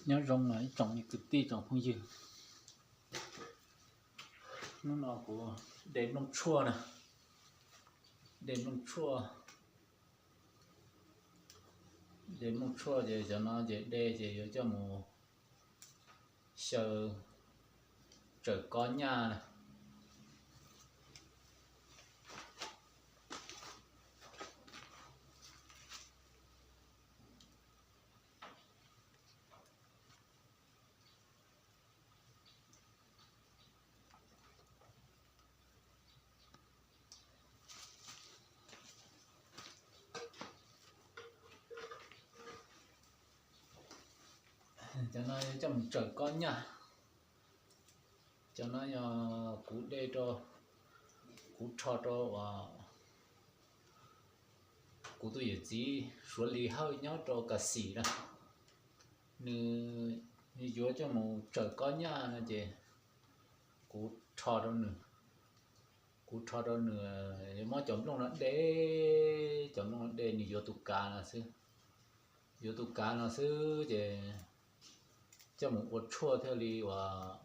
Nyob zoo ib tsoom kwv tij tsoom phooj ywg, hnub no kuv de nplooj tshuaj na, de nplooj tshuaj, de nplooj tshuaj ces cov no ces de ces yuav coj mus xyaw tsawm kob nyaj na. Cov no coj mus tsawm kob nyaj. Cov no yog kuv de rau, kuv rho rau uas kuv tus yawm txiv Suav Lis Hawj nyob rau Kas Xis na. Nws yuav coj mus tsawm kob nyaj no ces kuv rho rau nws, kuv rho rau nws, muab cov nplooj no de, cov nplooj no de nws yuav tus kav no xwb, yuav tus kav no xwb ces coj mus ua tshuaj thiaj li uas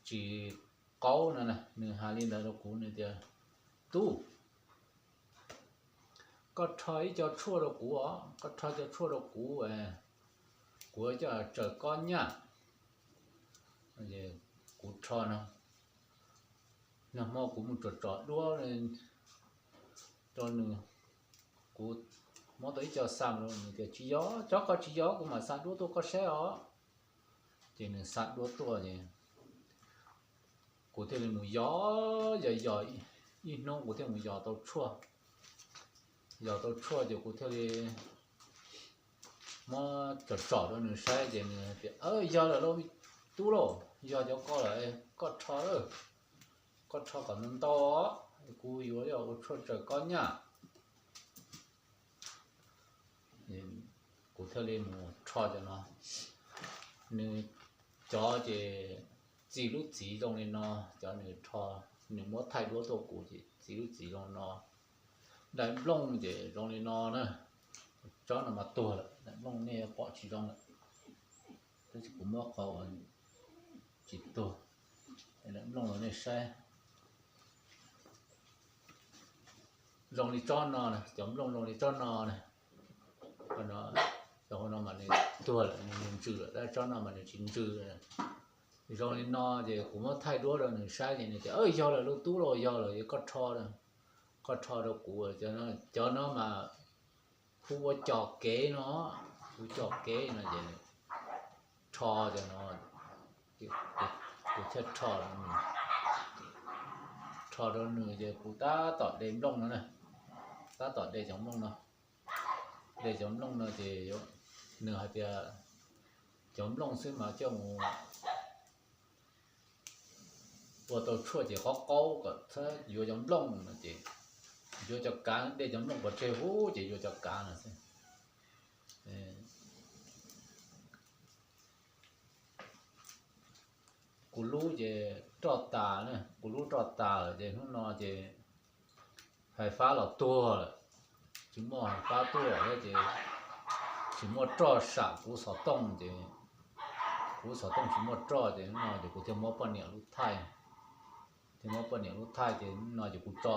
tsis qaub no na. Nws hais li ntawd rau kuv, nws tias, Tub, koj rho ib co tshuaj rau kuv os, koj rho co tshuaj rau kuv, kuv coj tsawm kob nyaj. Kuv rho no, nag hmo kuv mus tsom tsom duab rau nws, kuv muab tau ib co xa rau nws tias, Tsis yog, tsob koj tsis yog, kuv mam xa duab tuaj koj saib os. Ces nws xa duab tuaj ces kuv thiaj li mus yos, yos yos ib hnub kuv thiaj mus yos tau tshuaj. Yos tau tshuaj ces kuv thiaj li muab tsom tsom rau nws saib ces nws tias, Yog lawm lauj, tub lauj, yog cov ko lawm, koj rho, koj rho kom ntau ntau, kuv yuav ua tshuaj tsawm kob nyaj. Kuv thiaj li mus rho cov no. Nws cov ces txi lub txiv zoo li no, cov nws rho, nws muab thaij duab tuaj kuv ces txi lub txiv zoo no. Daim nplooj ces zoo li no na. Tsob no mas tuag lawm, daim nplooj nej pom tsis zoo lawm, tab sis kuv muab qhov uas tsis tuag, daim nplooj los nej saib. Zoo li tsob no, cov nplooj zoo li tsob no na. Cov no mas nws tuag lawm, nws ntsws lawm, tab tsob no mas nws tsis ntsws. Zoo li no ces kuv muab thaij duab rau nws saib ces nws tias, Yog lawm lauj tub lauj, yog lawm, koj rho, koj rho rau kuv. Cov no mas hu ua com kev no, hu com kev no ces rho cov no, kuv thiaj rho rau nws, rho rau nws ces kuv tab tom de nplooj no na, tab tom de cov nplooj no, de cov nplooj no ces nws hais tias cov nplooj xwb mas coj mus ua tau tshuaj ces qhov qaub kom txhob yuav cov nplooj no ces yuav cov kav, de cov nplooj pov tseg huv ces yuav cov kav no xwb. Kuv lub ces roj tas na, kuv lub roj tas lawm ces hnub no ces fais fab los tuag lawm, tsis muaj fais fab tuaj lawm ces tsis muaj roj sam kuv xov tooj ces kuv xov tooj tsis muaj roj ces hnub no ces kuv thiaj muab poj niam lub thaij, thiaj muab poj niam lub thaij ces hnub no ces kuv tso,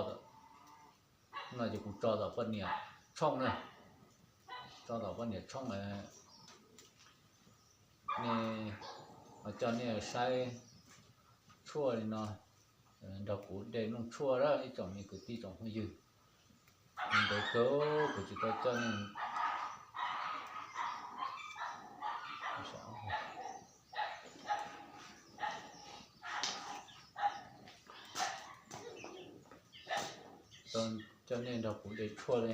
hnub no ces kuv tso tom poj niam tshooj na, tso tom poj niam tshooj ne, coj nej saib tshuaj li no, nrog kuv de nplooj tshuaj na ib tsoom me kwv tij tsoom phooj ywg. Ntev kawg kuv tsis tau coj nej coj nej nrog kuv de tshuaj li,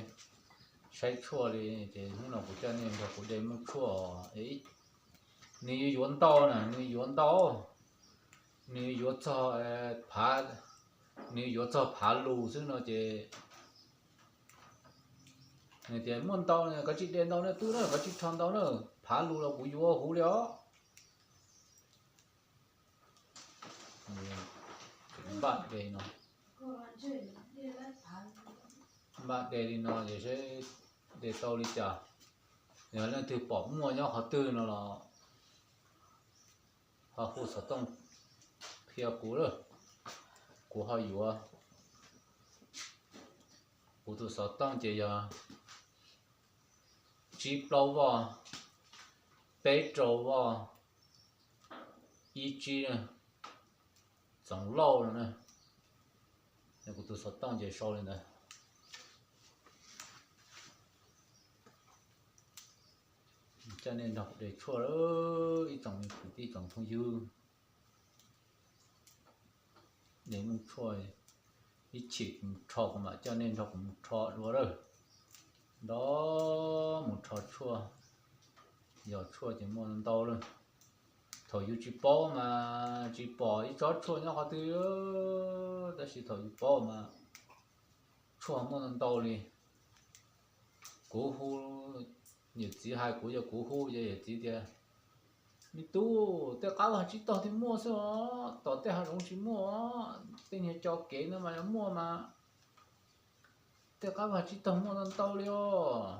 saib tshuaj li, ces hnub no kuv coj nej nrog kuv de nplooj tshuaj. Nws yuav yuav ntau na, nws yuav ntau, nws yuav txog phav, nws yuav txog phav lus xwb no ces nws tias muaj ntau, koj tsis de ntau na tub na, koj tsis rho ntau na, phav lus los kuv yuav huv li os. Npaj de no, npaj de li no ces seb de tau li cas. Yog leej twg pom muaj nyob qhov twg no los ho hu xov tooj qhia kuv lawm, kuv ho yuav. Kuv tus xov tooj ces yog tsib plaub voj, peb rau voj, ib tsib, Txoov Lauj no na. Kuv tus xov tooj ces sau li ntawd. Coj nej nrog kuv de tshuaj, ib tsoom kwv tij tsoom phooj ywg. De muaj tshuaj, ib chim kuv mus rho kuv mam coj nej nrog kuv mus rho dua lawm. Nrog mus rho tshuaj, yog tshuaj ces muaj ntau lawm. Thaum yus tsis paub mas tsis pom ib tsob tshuaj nyob qhov twg, tab sis thaum yus paub mas tshuaj muaj ntau li. Kuv hu, yawm txiv hais kuv, yog kuv hu ces yawm txiv tias, me tub, tej qab vaj tsib taug thiaj muaj xwb os, tom tej hav zoov tsis muaj os, tej niag co kev no mas yog muaj mas tej qab vaj tsib taug muaj ntau li os.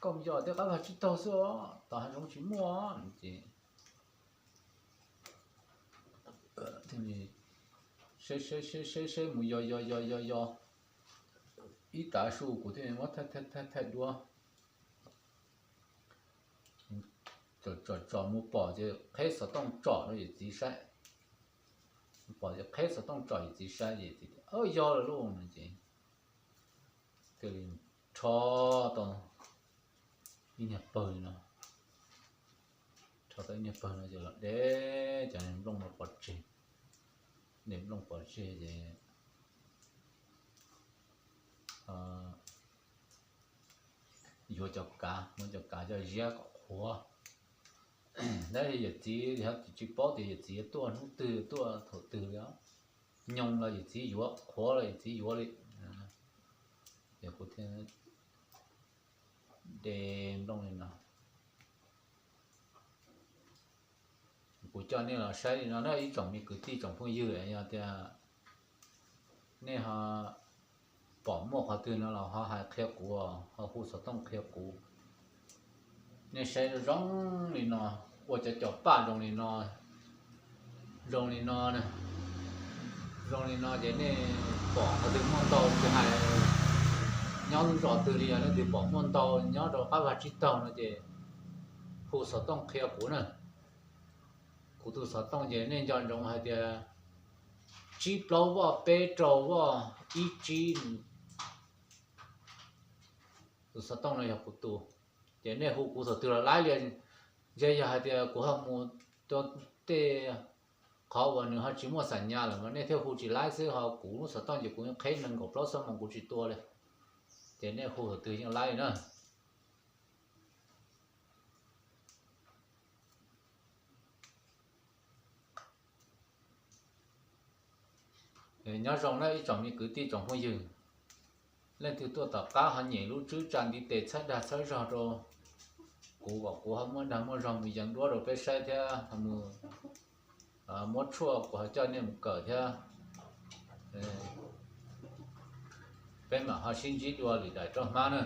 Koj mus yos tej qab vaj tsib taug xwb os, tom hav zoov tsis muaj os. Ces seb seb seb mus yos yos yos yos yos ib tav su kuv thiaj muab thaij thaij duab, tsom tsom mus pom ces qheb xov tooj tsom rau yawm txiv saib. Pom ces qheb xov tooj tsom yawm txiv saib ces yawm txiv tias, yog lawm lauj no ces thiaj li rho tau ib niag pawg li no. Rho tau ib niag pawg no ces los de cov niag nplooj no pov tseg. Niag nplooj pov tseg ces yuav cov kav, muab cov kav coj ziab kom qhuav. Tab sis yawm txiv yog tsis paub tias yawm txiv tuaj hnub twg tuaj thaum twg li os. Nyoos los yawm txiv yuav, qhuav los yawm txiv yuav li. Ces kuv thiaj de nplooj li no. Kuv coj nej los saib li no na ib tsoom me kwv tij tsoom phooj ywg, yog tias nej ho pom muaj qhov twg no los ho hais qhia kuv, ho hu xov tooj qhia kuv. Nej saib zoo li no, ua cov cov paj zoo li no, zoo li no, zoo li no ces nej pom qhov twg muaj ntau tsis hais nyob lub zos twg li, yog leej twg pom muaj ntau nyob rau qab vaj tsib taug no ces hu xov tooj qhia kuv na. Kuv tus xov tooj ces nej nco ntsoov hais tias tsib plaub voj peb rau voj ib tsib. Tus xov tooj no yog kuv tus, ces nej hu kuv thaum twg los laib li. Ntshe yog hais tias kuv ho mus rau tej qhov uas nws ho tsis muaj xam nyas lawm mas nej thiaj hu tsis laib xwb, ho kuv lub xov tooj ces kuv qheb nees nkaum plaub xuab moos kuv tsis tua li. Ces nej hu thaum twg yeej laib li na. Nyob zoo na ib tsoom me kwv tij tsoom phooj ywg, leej twg tuaj tom qab ho nyem lub tswb tsa ntiv tes txhawb dag txhawb zog rau kuv kom kuv ho muaj dag muaj zog mus yees duab rau peb saib thiab ho mus muab tshuaj kuv ho coj nej mus kawm thiab. Peb mam ho sib ntsib dua lwm daim roj hmab na.